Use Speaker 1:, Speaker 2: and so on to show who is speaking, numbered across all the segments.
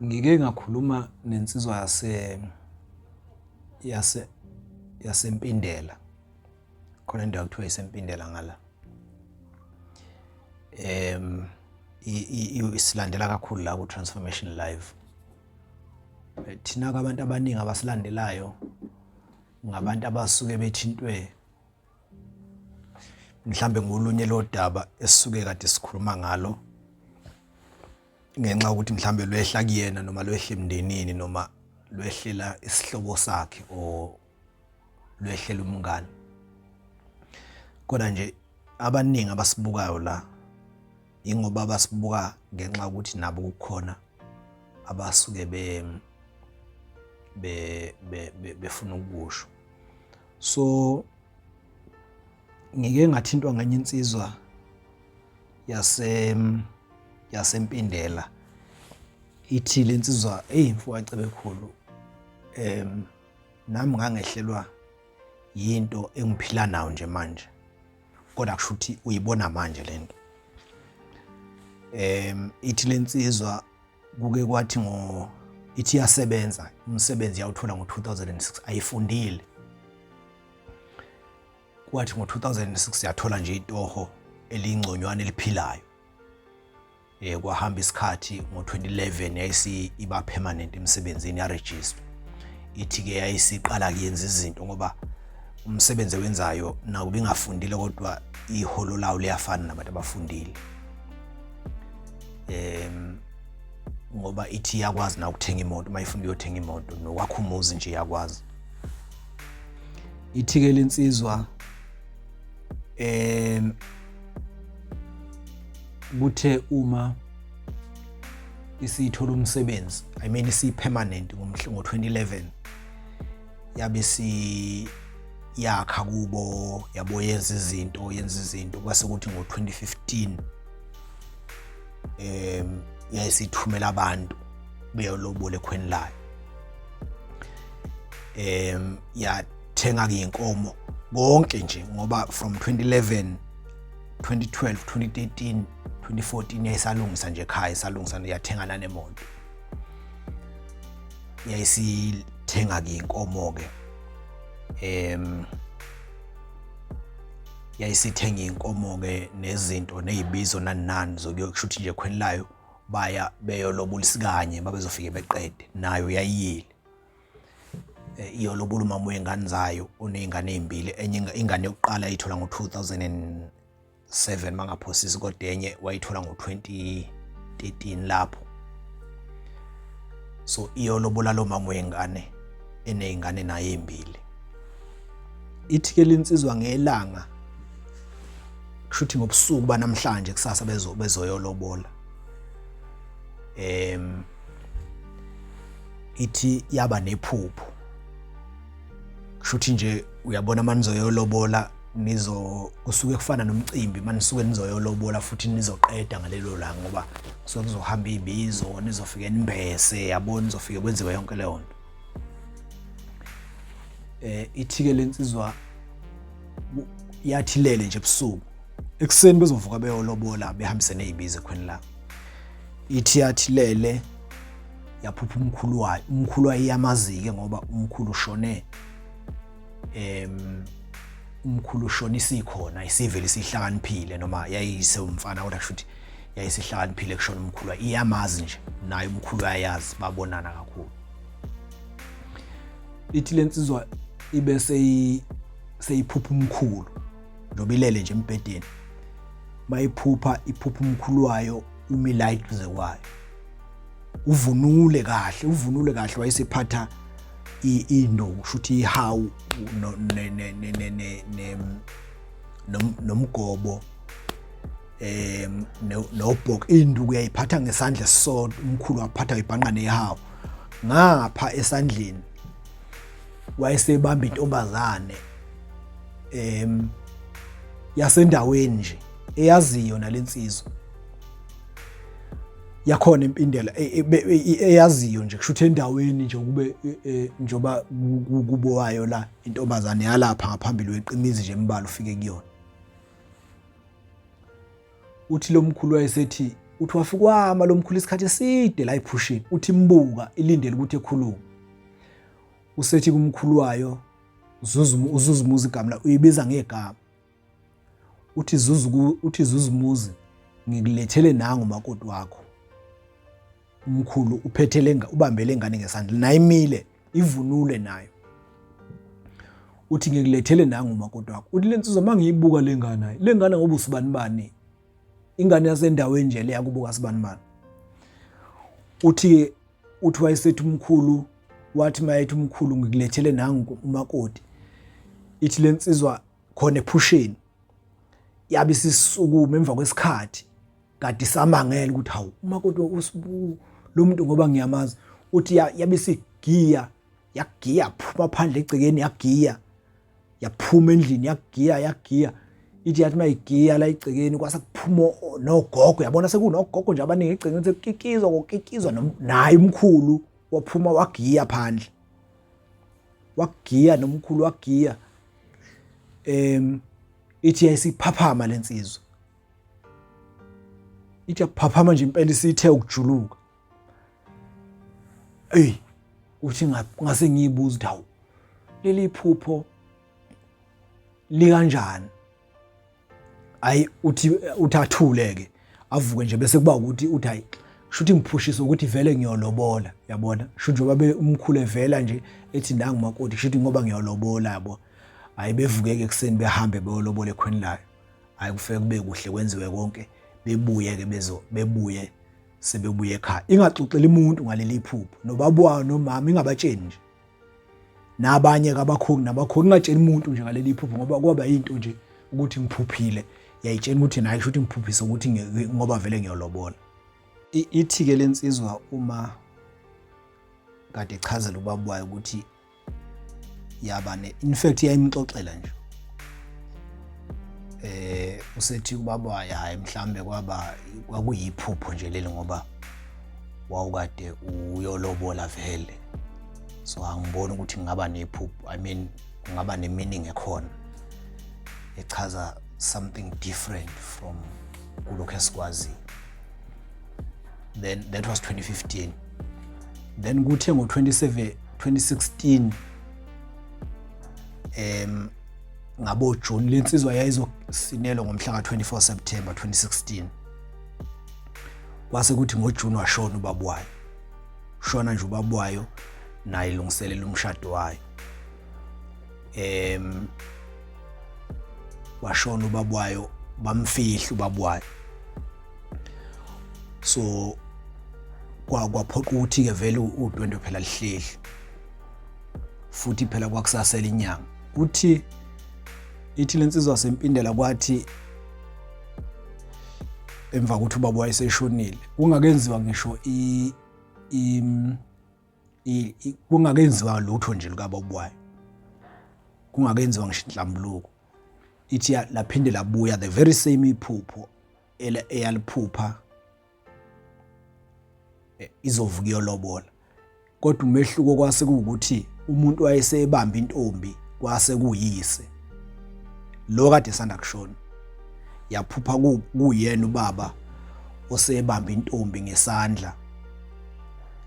Speaker 1: Ngike ngakhuluma nensizwa yase yase yaseMpindela khona indawo kuthiwa iseMpindela ngala isilandela kakhulu la ku Transformation Live. Thina abantu abaningi abasilandelayo ngabantu abasuke bethintwe mhlambe ngolunye lodaba esisuke kade sikhuluma ngalo ngenxa yokuthi mhlambe lwehla kuyena noma lwehla emndenini noma lwehlela isihlobo sakhe or lwehlela umngane. Kodwa nje abaningi abasibukayo la ingoba basibuka ngenxa yokuthi nabo kukhona abasuke be be befuna ukukusho. So ngike ngathintwa ngenye insizwa yase yaseMpindela ithi lensizwa, eyi mfoka Cebekhulu, nami ngangehlelwa yinto engiphila nayo nje manje, kodwa kusho ukuthi uyibona manje lento. Ithi lensizwa kuke kwathi ngo ithi iyasebenza umsebenzi yawuthola ngo-2006, ayifundile. Kwathi ngo-2006 yathola nje itoho elingconywana eliphilayo. Kwahamba isikhathi, ngo-2011 yayisi iba permanent emsebenzini, yaregister. Ithi-ke yayisiqala kuyenza izinto ngoba umsebenzi ewenzayo nakuba ingafundile kodwa iholo lawo liyafana nabantu abafundile. Ngoba ithi iyakwazi na ukuthenga imoto uma ifuna ukuyothenga imoto, nokwakha umuzi nje iyakwazi. Ithi-ke lensizwa kuthe uma isithola umsebenzi, I mean isi-permanent ngo-2011, yabe siyakha kubo yabo, yenza izinto yenza izinto, kwase kuthi ngo-2015 yayisithumela abantu beyolobola ekhweni layo. Yathenga ke inkomo konke nje, ngoba from 2011, 2012, 2013, 2014 yayisalungisa nje ekhaya, isalungisa, yathenga nanemoto, yayisithenga ke inkomo ke, yayisithenga inkomo ke nezinto nezibizo nani nani zokuyokusho ukuthi nje ekhweni layo baya beyolobola isikanye, babezofike beqede nayo yayiyile iyolobola umama wey'ngane zayo oney'ngane ey'mbili. Enye ingane yokuqala yayithola ngo-2007 mangaphosisi, kodwa enye wayithola ngo-2013 lapho. So iyolobola lo mama wey'ngane eney'ngane naye ey'mbili. Ithi-ke linsizwa ngelanga, kusho ukuthi ngobusuku banamhlanje, kusasa bezoyolobola. Ithi yaba nephupho, kusho ukuthi nje uyabona manizoyolobola nizo kusuke kufana nomcimbi manisuke nizoyolobola futhi nizoqeda ngalelo langa, ngoba kusuke kuzohamba ibizo, nizofike nimbese, yabona, nizofike kwenziwe yonke leyo nto. Ithi-ke lensizwa yathi lele nje ebusuku, ekuseni bezovuka beyolobola behambise nezibizo ekhweni la. Ithi yathi lele yaphupha umkhulu wayo, umkhulu wayo iyamazike ngoba umkhulu ushone, umkhulu ushone isikhona isivele isihlakaniphile, noma yayisewumfana kodwa kusho ukuthi yayisihlakaniphile kushona umkhulu wayo, iyamazi nje naye umkhulu uyayazi, babonana kakhulu. Ithi lensizwa ibe seyiphupha umkhulu njengoba ilele nje embhedeni, mayiphupha iphupha umkhulu wayo umi la eduze kwayo, uvunule kahle, uvunule kahle, wayesephatha induku, kusho ukuthi ihawu nomgobo nobhoko, induku yayiphatha ngesandla esisodwa, umkhulu waphatha ibhanqa nehawu ngapha esandleni, wayesebamba intombazane yasendaweni nje eyaziyo nalensizwa yakhona eMpindela, eyaziyo nje, kusho ukuthi endaweni nje kube njoba kubo wayo la, intombazane yalapha ngaphambili, weqimizi nje embalwa ufike kuyona. Uthi lo mkhulu wayesethi Uthi wafika wama lo mkhulu isikhathi eside la ephusheni, uthi imbuka ilindele ukuthi ekhulume. Usethi kumkhulu wayo uZuzumuzi igama la uyibiza ngegama. Uthi Zuzu uthi Zuzumuzi ngikulethele nangu umakoti wakho. Umkhulu uphethe lenga ubambe lengane ngesandla naye imile ivunule nayo. Uthi ngikulethele nangu umakoti wakho. Uthi lensizwa mangiyibuka lengane lengane ngoba usibani bani ingane yasendaweni nje leya kubuka sibanibani. Uthi uthi wayesethi umkhulu wathi mayethi umkhulu ngikulethele nangu umakoti. Ithi lensizwa khona ephusheni yabe isisukuma emva kwesikhathi kade samangela ukuthi hawu umakoti lo muntu ngoba ngiyamazi. Uthi yabe isigiya yagiya phuma phandle egcekeni yagiya yaphuma endlini yagiya yagiya. Ithi yathi mayigiya la egcekeni kwase kuphuma nogogo, yabona sekunogogo nje abaningi egcekeni sekukikizwa kokikizwa naye umkhulu waphuma wagiya phandle wagiya nomkhulu wagiya. Ithi yayisiphaphama lensizwa, ithi yaphaphama nje impela isithe ukujuluka. Ey uthi ngase ngiyibuza ukuthi hawu leli phupho likanjani. Hayi uthi uthathule ke avuke nje bese kuba ukuthi uthi hayi shuthi ngiphushisa ukuthi vele ngiyolobola, yabona shuthi njengoba umkhulu evela nje ethi nangu makoti shuthi ngoba ngiyolobola, yabo. Hayi bevukeke ekuseni behambe beyolobola ekhweni layo. Hayi kufike kube kuhle kwenziwe konke bebuye ke bezo bebuye sebebuye ekhaya. Ingaxoxeli umuntu ngaleli phupho nobaba wayo nomama ingabatsheni nje. Nabanye kabakhongi nabakhongi ingatsheni umuntu nje ngaleli phupho ngoba kwaba into nje ukuthi ngiphuphile. Yayitshena ukuthi naye kusho ukuthi ngiphuphise ukuthi ngoba vele ngiyolobola. Ithi ke lensizwa uma kade echazela ubaba wayo ukuthi yaba ne in fact yayimxoxela nje usethi ubaba wayo hayi mhlambe kwaba kwakuyiphupho nje leli ngoba wawukade uyolobola vele, so angiboni ukuthi kungaba nephupho, I mean kungaba ne meaning ekhona echaza something different from kulokho esikwaziyo. Then that was 2015. Then kuthe ngo 2016 ngabo June lensizwa yayizosinelwa ngomhla ka 24 September 2016. Kwase kuthi ngo June washona ubaba wayo. Shona nje ubaba wayo naye ilungiselela umshado wayo. Washona ubaba wayo bamfihla ubaba wayo. So kwaphoqa ukuthi ke vele udwendwe phela lihleli futhi phela kwakusasela inyanga. Uthi ithi lensizwa sempindela kwathi emva kokuthi ubaba wayeseshonile kungakenziwa ngisho kungakenziwa lutho nje lukababa wayo, kungakenziwa ngisho inhlambuluko. Ithi laphinde labuya the very same iphupho eyaliphupha izovuka iyolobola. Kodwa umehluko kwase kuwukuthi umuntu wayesebamba intombi kwase kuyise lo kade esanda kushona. Yaphupha kuyena ubaba osebamba intombi ngesandla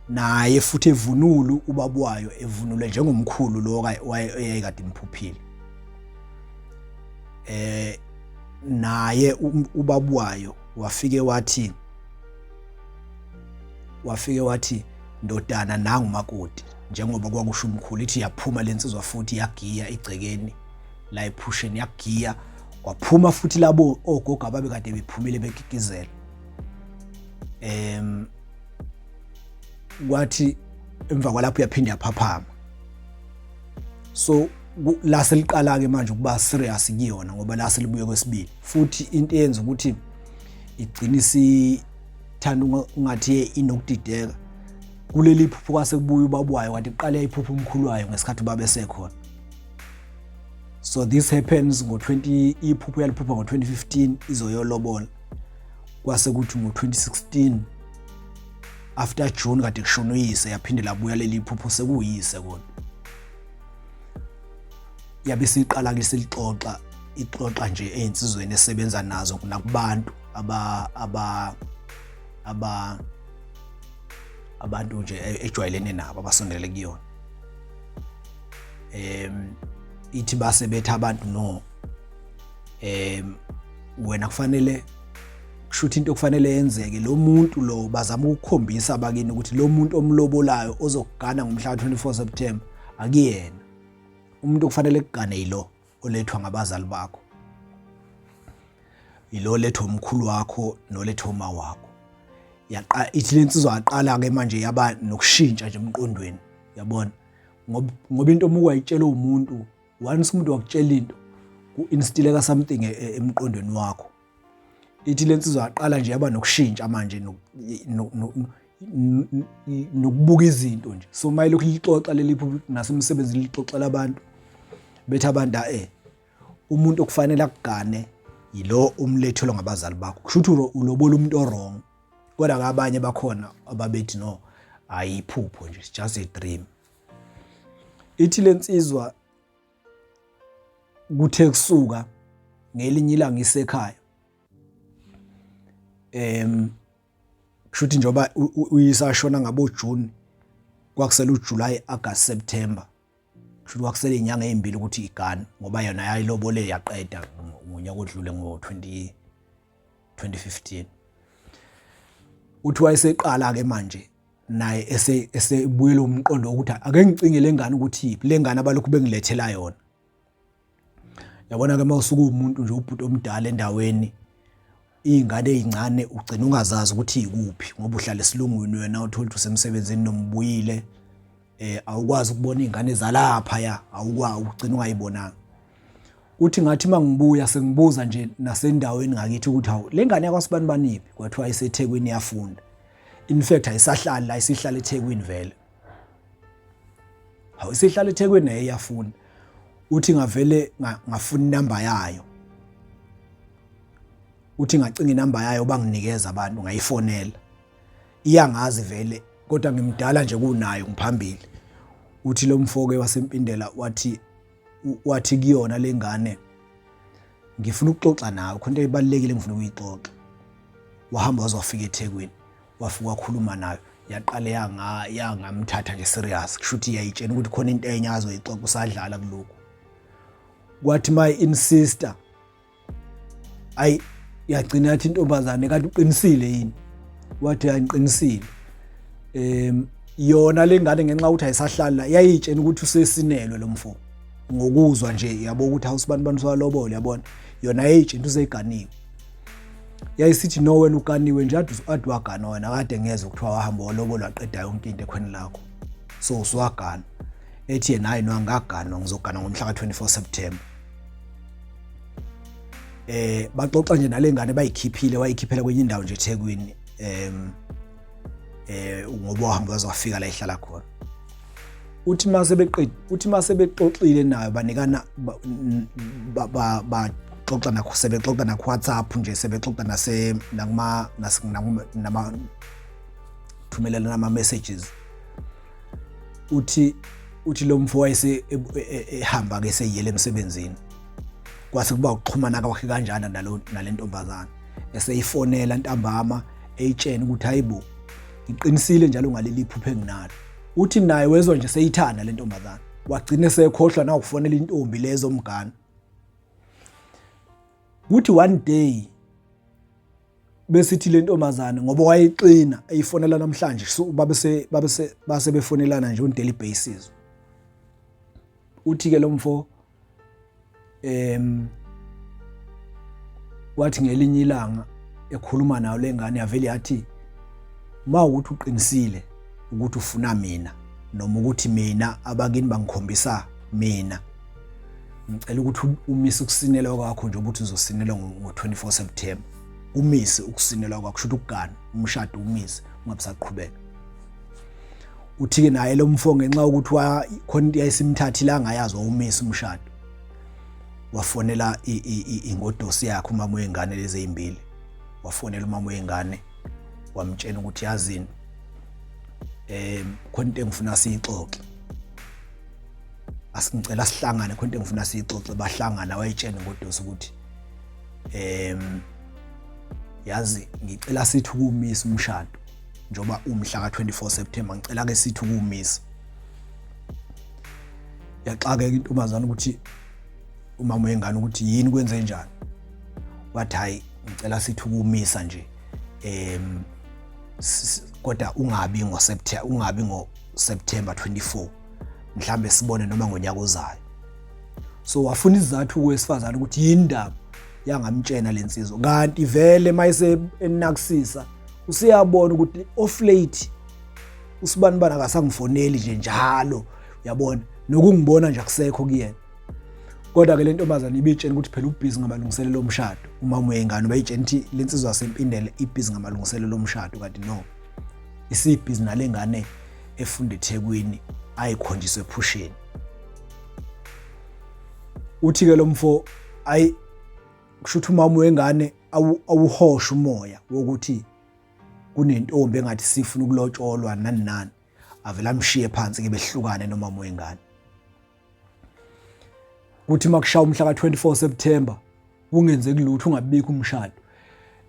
Speaker 1: naye futhi evunulu ubaba wayo evunule njengomkhulu lo eyayikade imphuphile. Naye ubaba wayo wafike wathi ndodana nangu makoti, njengoba kwakusho umkhulu. Ithi yaphuma lensizwa futhi yagiya igcekeni la ephusheni yagiya kwaphuma futhi labo ogogo ababekade bephumile bekikizela. Kwathi emva kwalapho yaphinda yaphaphama. So la seliqala ke manje ukuba serious kuyona ngoba la selibuye kwesibili. Futhi into eyenza ukuthi igcine isithanda ungathi inokudideka kuleli phupho kwase kubuya ubaba wayo kanti iqale iphupho umkhulu wayo ngesikhathi ubaba esekhona. So this happens ngo 20 iphupho yaliphupha ngo 2015 izoyolobola, kwase kuthi ngo 2016 after June kade kushona uyise yaphinde labuya leli phupho sekuyise kodwa. Yabe isiqala ke silixoxa ixoxa nje ezinsizweni esebenza nazo nakubantu aba aba aba abantu nje ejwayelene nabo abasondele kuyona. Ithi base betha abantu no wena kufanele kushuthi into okufanele yenzeke lo muntu lo bazama ukukhombisa abakini ukuthi lo muntu omlobolayo ozokugana ngomhla ka-24 September akuyena umuntu okufanele kugane yilo olethwa ngabazali bakho, yilo olethwa umkhulu wakho nolethwa uma wakho. Yaqa ithi lensizwa yaqala ke manje yaba nokushintsha nje emqondweni, yabona, ngoba into uma wayitshela umuntu once umuntu wakutshela into ku-instileka something emqondweni wakho. Ithi lensizwa yaqala nje yaba nokushintsha manje nokubuka izinto nje. So uma ilokhu lixoxa leli phupho nasemsebenzini lixoxela abantu, bethi abantu umuntu okufanele akugane yilo umlethelwa ngabazali bakho, kusho ukuthi ulobola umuntu o-wrong. Kodwa abanye bakhona ababethi no, ayiphupho nje, it's just a dream. Ithi lensizwa kuthe kusuka ngelinye ilanga isekhaya, kusho ukuthi njengoba uyise ashona ngabo June, kwakusele uJuly, August, September, kusho ukuthi kwakusele izinyanga ezimbili ukuthi igane, ngoba yona yayilobole yaqeda ngonyaka odlule ngo-2015. Uthi wayeseqala ke manje naye esebuyela umqondo ukuthi ake ngicinge lengane ukuthi yiphi lengane abalokhu bengilethela yona. Yabona ke mawusuka umuntu nje ubhuti omdala endaweni, iy'ngane ey'ncane ugcina ungazazi ukuthi ikuphi ngoba uhlala esilungwini wena, uthola ukuthi usemsebenzini noma ubuyile, awukwazi ukubona iy'ngane zalapha ya, awukwazi, ugcina ungayibonanga. Uthi ngathi mangibuya sengibuza nje nasendaweni ngakithi ukuthi hawu, le ngane yakwasibani baniphi, kwathiwa iseThekwini iyafunda. In fact ayisahlali la, isihlala eThekwini vele. Hawu, isihlala eThekwini naye iyafunda. Uthi ngavele ngafuna inamba yayo. Uthi ngacinga inamba yayo banginikeza abantu ngayifonela. Iyangazi vele kodwa ngimdala nje kunayo ngiphambili. Uthi lo mfoke waseMpindela wathi kuyona lengane ngifuna ukuxoxa nawe, khona into ebalulekile engifuna ukuyixoxa. Wahamba waze wafika eThekwini, wafika wakhuluma nayo, yaqale yangamthatha nje serious, kusho ukuthi yayitshena ukuthi khona into enye azoyixoxa usadlala kulokhu. Kwathi my insister ayi yagcina yathi intombazane kanti uqinisile yini, wathi ayiqinisile. Yona lengane ngenxa ukuthi ayisahlali la yayitshena ukuthi usesinelwe lo mfo ngokuzwa nje, yabo ukuthi awusibani bani usalobola, yabona, yona yayitshena ukuthi useganiwe. Yayisithi no wena uganiwe nje, ade wagana wena, kade ngeze kuthiwa wahamba walobola waqeda yonke into ekhweni lakho, so usuwagana. Ethi yena hayi no angaganwa, ngizogana ngomhla ka-24 September. Baxoxa nje nalengane bayikhiphile, wayikhiphela kwenye indawo nje eThekwini, ngoba wahamba waze wafika la ihlala khona. Uthi mase beqed uthi mase bexoxile nayo banikana baxoxa nakho, sebexoxa nakho WhatsApp nje, sebexoxa nase nakuma nama thumelelana ama messages. Uthi lo mfo wayese ehamba ke seyiyele emsebenzini, kwase kuba ukuxhumana kwakhe kanjana nalo nalentombazana, eseyifonela ntambama eyitshena ukuthi hayibo ngiqinisile njalo ngaleli phupho enginalo. Uthi naye wezwa nje seyithanda le ntombazana, wagcina esekhohlwa na ukufonela intombi lezo mgana. Kuthi one day besithi le ntombazane ngoba wayexina eyifonela namhlanje, so babese babese base befonelana nje on daily basis. Uthi ke lo mfo wathi ngelinye ilanga ekhuluma nayo lengane yavele yathi uma ukuthi uqinisile ukuthi ufuna mina noma ukuthi mina abakini bangikhombisa mina, ngicela ukuthi umise ukusinelwa kwakho nje ukuthi uzosinelwa ngo-24 September, umise ukusinelwa kwakho, kusho ukugana umshado umise ungabusaqhubeka. Uthi ke naye lo mfo ngenxa yokuthi khona into yayisimthathile angayazi, wawumisa umshado, wafonela ingodosi yakhe umama wengane lezi ezimbili, wafonela umama wengane wamtshela ukuthi yazini khona into engifuna siyixoxe, asingicela sihlangane, khona into engifuna siyixoxe. Bahlangana, wayitshena ingodosi ukuthi Yazi, ngicela sithi ukumisa umshado njengoba umhla ka-24 September, ngicela ke sithi ukumisa. Yaxakeka intombazane ukuthi umama wengane ukuthi yini, kwenze njani. Wathi, hayi, ngicela sithi ukumisa nje, kodwa ungabi ngoSeptember, ungabi ngoSeptember 24, mhlambe sibone noma ngonyaka ozayo. So wafuna isizathu kuwesifazane ukuthi yini indaba yangamtshena lensizwa, kanti vele mayise enakisisa usiyabona ukuthi off late usibani bana akasangifoneli nje njalo, uyabona, nokungibona nje akusekho kuyena. Kodwa ke le ntombazane ibitshena ukuthi phela ubhizi ngamalungiselelo omshado. Umama wengane bayitshena ukuthi lensizwa yaseMpindele ibhizi ngamalungiselelo omshado, kanti no, isibhizi nale ngane efunda eThekwini ayikhonjiswe ephusheni. Uthi ke lo mfo, ayi, kusho ukuthi umama wengane awuhosha umoya wokuthi kunentombi engathi sifuna ukulotsholwa nani nani, avela amshiye phansi ke, behlukane nomama wengane. Kuthi makushaya umhla ka-24 September kungenzeki lutho, ungabikho umshado,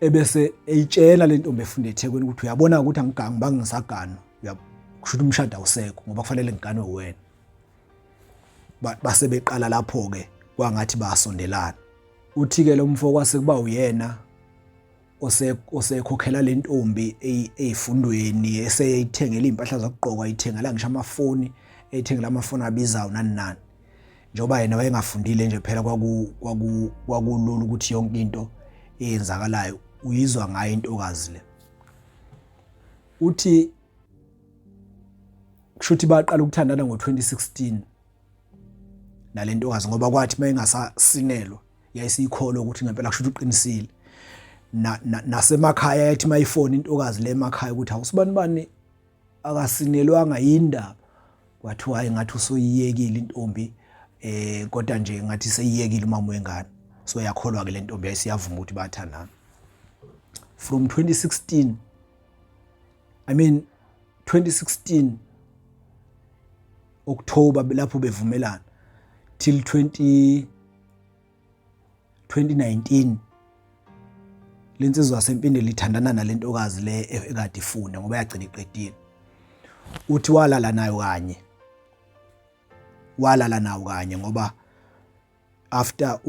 Speaker 1: ebese eyitshela le ntombi efunda eThekwini ukuthi uyabona ukuthi angigangi bangisaganwa, kusho ukuthi umshado awusekho ngoba kufanele ngiganwe wena. Base beqala lapho ke kwangathi basondelana. Uthi ke lo mfo kwase kuba uyena osekhokhela le ntombi ey'fundweni, eseyithengela iy'mpahla zokugqoka, ayithengela ngisho amafoni, eyithengela amafoni abizayo nani nani. Njengoba yena wayengafundile nje phela, kwakulula ukuthi yonke into eyenzakalayo uyizwa ngayo intokazi le. Uthi kusho ukuthi baqala ukuthandana ngo-2016 nale ntokazi, ngoba kwathi uma engasasinelwa yayisiyikholwa ukuthi ngempela kusho ukuthi uqinisile. Nasemakhaya yathi mayifona intokazi le emakhaya ukuthi awusibani bani akasinelwanga yindaba, kwathiwa hayi, ngathi usoyiyekile intombi, kodwa nje ngathi seyiyekile umama wengane. So yakholwa ke le ntombi, yayisiyavuma ukuthi bathandana from 2016, I mean 2016 October lapho bevumelana till 20 2019 lensizwa yaseMpindelo ithandana nalentokazi le ekade ifunda, ngoba yagcina iqedile. Uthi walala nayo kanye, walala nawo kanye, ngoba after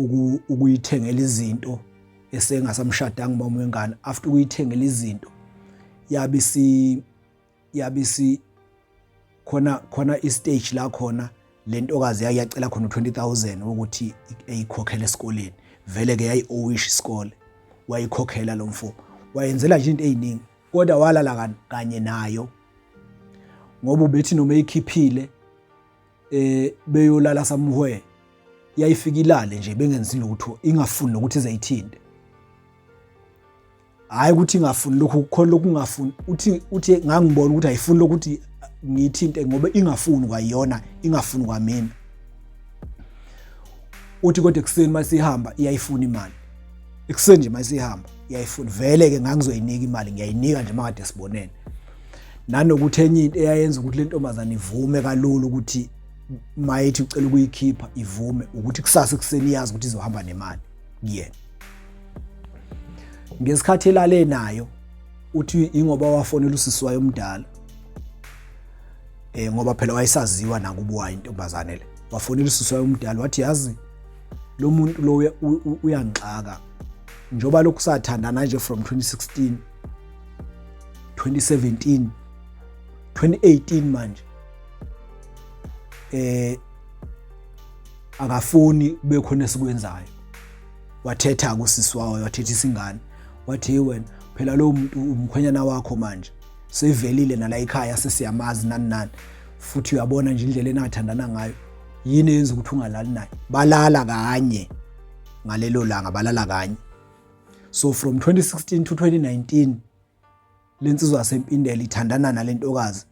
Speaker 1: ukuyithengela izinto esengasamshadanga umama wengane, after ukuyithengela izinto yabisi khona khona i-stage la khona le ntokazi yake yacela khona u-20,000 ukuthi eyikhokhele esikoleni. Vele ke yayi-owish isikole, wayikhokhela lo mfo, wayenzela nje into ey'ningi, kodwa walala kanye nayo ngoba ubethi noma eyikhiphile beyolala somewhere, yayifika ilale nje bengenzi lutho, ingafuni nokuthi ize iyithinte. Hayi ukuthi ingafuni lokhu, kukhona lokhu ungafuni. Uthi ngangibona ukuthi ayifuni lokuthi ngiyithinte ngoba ingafuni kwayona, ingafuni kwamina. Uthi kodwa ekuseni masihamba iyayifuna imali, ekuseni nje masihamba iyayifuna. Vele ke ngangizoyinika imali, ngiyayinika nje makade sibonene. Nanokuthi enye into eyayenza ukuthi le ntombazane ivume kalula ukuthi mayethi ucela ukuyikhipha ivume, ukuthi kusasa ekuseni iyazi ukuthi izohamba nemali kuyena. Ngesikhathi elale nayo, uthi ingoba wafonela usisi wayo omdala, ngoba phela wayesaziwa nakubo wayo intombazane le, wafonela usisi wayo omdala wathi, yazi lo muntu lo uyangixaka, njengoba lokhu sathandana nje from 2016, 2017, 2018, manje akafuni kube khona esikwenzayo. Wathetha kusisi wayo, wathethisa ingane, wathi, hey wena, phela lo muntu umkhwenyana wakho manje, sevelile nala ekhaya, sesiyamazi nani nani, futhi uyabona nje indlela enathandana ngayo, yini eyenza ukuthi ungalali naye? Balala kanye ngalelo langa, balala kanye. So from 2016 to 2019 lensizwa yaseMpindelo ithandana nalentokazi,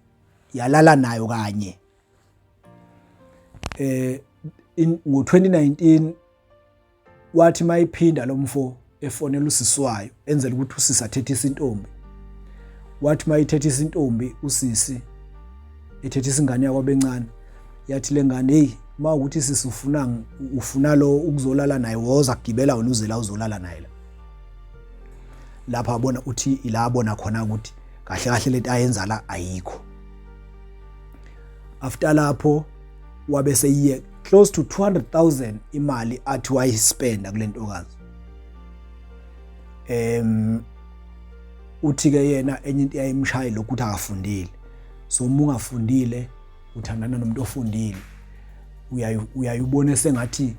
Speaker 1: yalala nayo kanye. Ngo-2019 wathi mayiphinda lo mfo efonela usisi wayo enzela ukuthi usisi athethise intombi, wathi mayithethisa intombi usisi, ethethisa ingane yakwabencane, yathi le ngane, hey, uma ukuthi sisi ufuna lo ukuzolala naye, woza kugibela wena uze la uzolala naye la. Lapha abona uthi ila abona khona ukuthi kahle kahle lento ayenza la ayikho. After lapho wabe seyiye close to 200,000 imali athi wayispenda kule ntokazi. Uthi ke yena enye into eyayimshaye lokhu ukuthi akafundile. So uma ungafundile uthandana nomuntu ofundile, uyayubona sengathi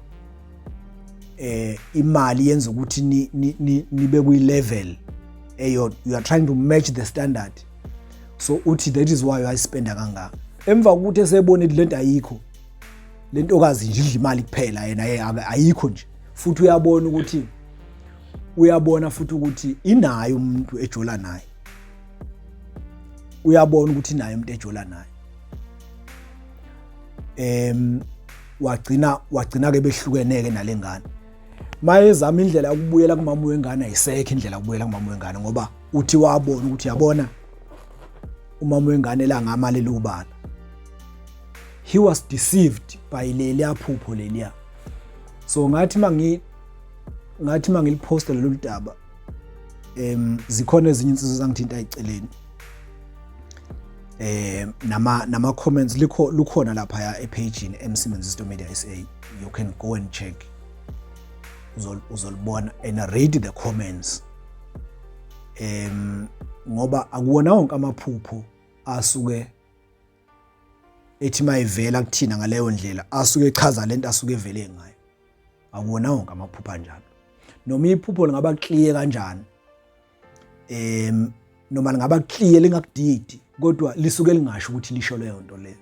Speaker 1: imali yenza ukuthi nibe kwi level eyodwa. You are trying to match the standard. So uthi that is why wayispenda kangaka. Emva kokuthi esebonile lento ayikho, lentokazi nje idla imali kuphela, yena ayikho nje. Futhi uyabona ukuthi, uyabona futhi ukuthi inayo umuntu ejola naye, uyabona ukuthi inayo umuntu ejola naye. Wagcina ke behlukeneke nalengane. Mayezama indlela yokubuyela kumama wengane, ayisekho indlela yokubuyela kumama wengane, ngoba uthi wabona ukuthi yabona umama wengane la ngamali lubala. He was deceived by leliya phupho leliya. So ngathi mangiliposta lolu daba, zikhona ezinye insizwa zangithinta eceleni, nama comments likho lukhona lapha ya epage MC Menzisto Media SA. You can go and check, uzolibona and read the comments, ngoba akuwona wonke amaphupho asuke ethi mayivela kuthina ngaleyo ndlela asuke echaza lento asuke evele ngayo. Akuwona wonke amaphupho anjalo. Noma iphupho lingaba clear kanjani, noma lingaba clear lingakudidi, kodwa lisuke lingasho ukuthi lisho leyo nto leyo.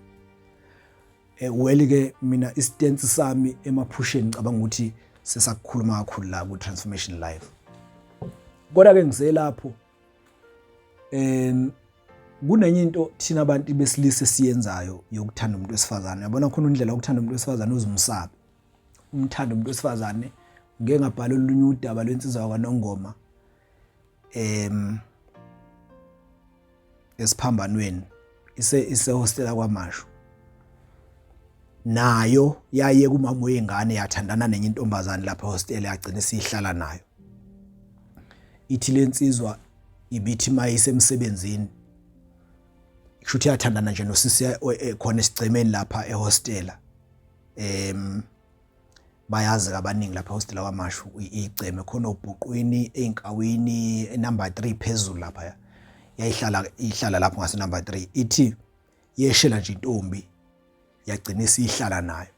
Speaker 1: Well ke mina istance sami emaphusheni ngicabanga ukuthi sesakukhuluma kakhulu la ku Transformation Life. Kodwa ke ngiselapho, kunenye into thina abantu besilisa esiyenzayo yokuthanda umuntu wesifazane. Uyabona khona indlela yokuthanda umuntu wesifazane uzumsabe umthanda umuntu wesifazane. Ngeke ngabhala olunye udaba lwensizwa kwaNongoma esiphambanweni, ise hostela kwaMashu, nayo yaye kumama wengane yathandana nenye intombazane lapha ehostela, yagcina isihlala nayo. Ithi lensizwa ibithi mayisemsebenzini, kusho ukuthi yathandana nje nosisi khona esigcemeni lapha ehostela. Bayazi abaningi lapha ehostela kwaMashu, igceme khona obhuqwini ezinkawini number 3 phezulu lapha, yayihlala ihlala lapho ngase number 3. Ithi yeshela nje intombi, yagcina isihlala nayo.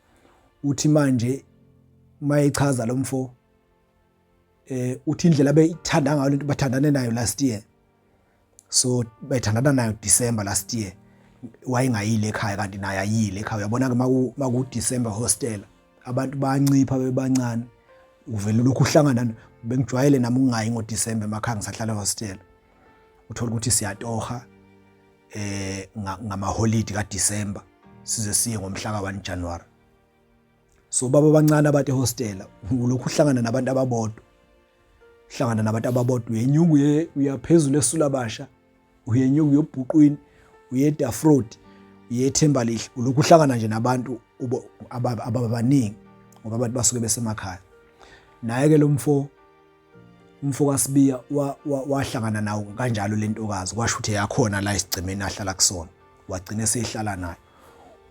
Speaker 1: Uthi manje mayechaza lo mfo, uthi indlela abeyithanda ngayo lento, bathandane nayo last year, so bethandana nayo December last year, wayengayile ekhaya kanti naye ayile ekhaya. Uyabona ke maku December hostel abantu bayancipha bebancane, uvela lokhu uhlangana. Bengijwayele nami ukungayi ngoDecember emakhaya, ngisahlala hostel. Uthola ukuthi siyatoha ngamaholidi kaDecember size siye ngomhla ka1 January. So baba abancane abantu ehostela, ulokhu uhlangana nabantu ababodwa, uhlangana nabantu ababodwa, uyenyuka uye uyaphezulu eSulabasha, uyenyuka uyobhuqwini, uye eDafrod, uye eThembalihle, ulokhu uhlangana nje nabantu ababaningi ngoba abantu basuke besemakhaya. Naye ke lo mfo, umfo kaSibiya, wahlangana nawo kanjalo lentokazi, kwasho ukuthi yakhona la esigcemeni ahlala kusona, wagcina esehlala nayo.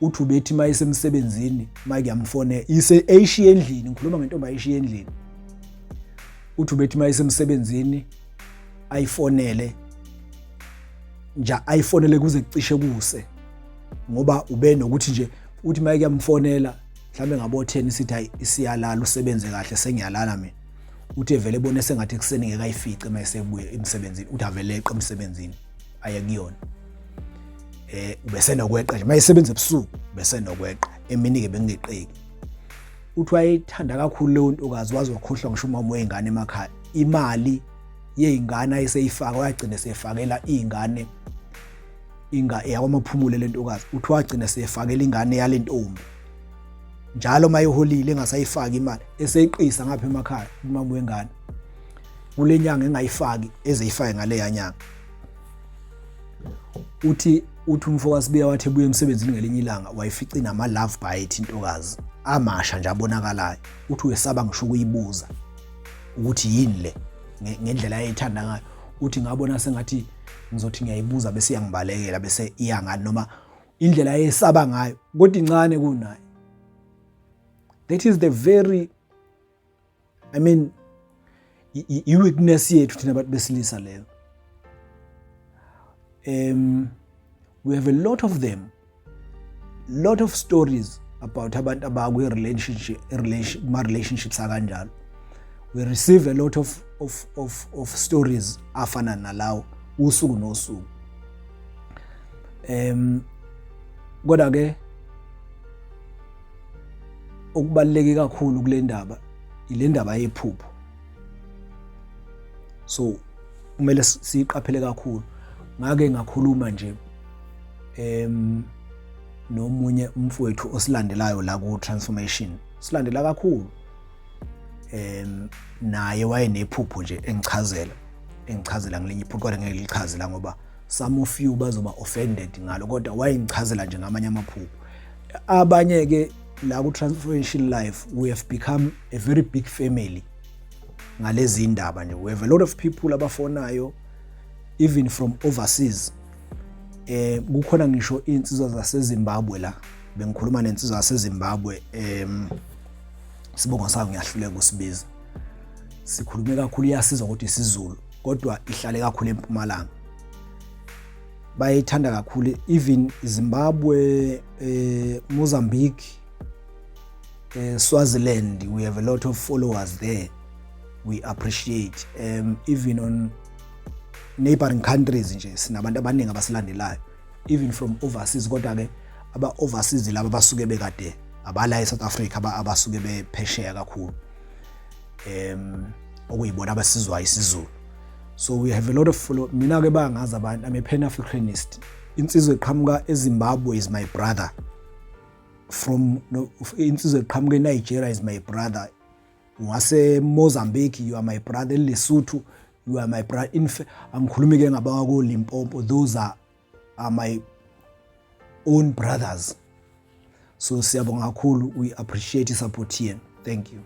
Speaker 1: Uthi ubethi mayesemsebenzini make yamfone ise eyishiye endlini, ngikhuluma ngentombi ayishiye endlini. Uthi ubethi mayesemsebenzini ayifonele nje, ayifonele kuze kucishe kuse, ngoba ube nokuthi nje uthi maye kuyamfonela mhlawumbe ngabo 10, isithi hayi, isiyalala, usebenze kahle, sengiyalala mina. Uthi evele ebone sengathi ekuseni ngeke ayifice mayesebuye emsebenzini. Uthi avele eqe emsebenzini aye kuyona. Ubesenokweqa nje mayesebenza ebusuku, besenokweqa emini ke bengeqeki. Uthi wayethanda kakhulu leyo ntokazi, waze wakhohlwa ngisho umama wengane emakhaya. Imali yey'ngane ayeseyifaka, wagcina sefakela iy'ngane inga yakwamaphumulo lentokazi. Uthi wagcina sefakela ingane yale ntombi njalo uma iholile, engasayifaki imali, eseyiqisa ngapha emakhaya kumama wengane, kule nyanga engayifaki ezeyifake ngaleya nyanga. Uthi umfo kaSibiya wathi ebuye emsebenzini ngelinye ilanga, wayifica inama love bite intokazi, amasha nje abonakalayo. Uthi wesaba ngisho ukuyibuza ukuthi yini le. Ngendlela ayethanda ngayo, uthi ngabona sengathi ngizothi ngiyayibuza bese iyangibalekela, bese iya ngani, noma indlela ayesaba ngayo, kodwa incane kunaye. That is the very, I mean, i-weakness yethu thina abantu besilisa leyo. We have a lot of them, lot of stories about abantu abakwi-relationship, kuma-relationships akanjalo. We receive a lot of stories afana nalawo usuku nosuku. Kodwa ke okubaluleke kakhulu kule ndaba ile ndaba yephupho, so kumele siyiqaphele kakhulu. Ngake ngakhuluma nje nomunye umfowethu osilandelayo la ku transformation, silandela kakhulu. Naye wayenephupho nje, engichazela ngelinye iphupho, kodwa ngeke lichaze la ngoba some of you bazoba offended ngalo, kodwa wayengichazela nje ngamanye amaphupho. Abanye ke la ku Transformation Life, we have become a very big family ngalezi indaba nje. We have a lot of people abafonayo, even from overseas. Kukhona ngisho insizwa zaseZimbabwe la. Bengikhuluma nensizwa yaseZimbabwe, sibongo sayo ngiyahluleka usibiza. Sikhulume kakhulu, iyasiza ukuthi isiZulu, kodwa ihlale kakhulu eMpumalanga. Bayithanda kakhulu, even Zimbabwe, Mozambique, Swaziland. We have a lot of followers there. We appreciate. Even on neighboring countries nje, sinabantu abaningi abasilandelayo, even from overseas. Kodwa ke aba overseas laba basuke bekade abala eSouth Africa, abasuke bephesheya kakhulu, okuyibona abasizwa isiZulu. So we have a lot of follow. Mina ke bangazi abantu, I'm a Pan Africanist. Insizwa eqhamuka eZimbabwe is my brother from, no, insizwa eqhamuka eNigeria is my brother, wase Mozambique, you are my brother, Lesotho, you are my brother. In fact, angikhulumi ke ngabako Limpopo, those are my own brothers. So siyabonga kakhulu, we appreciate support here. Thank you.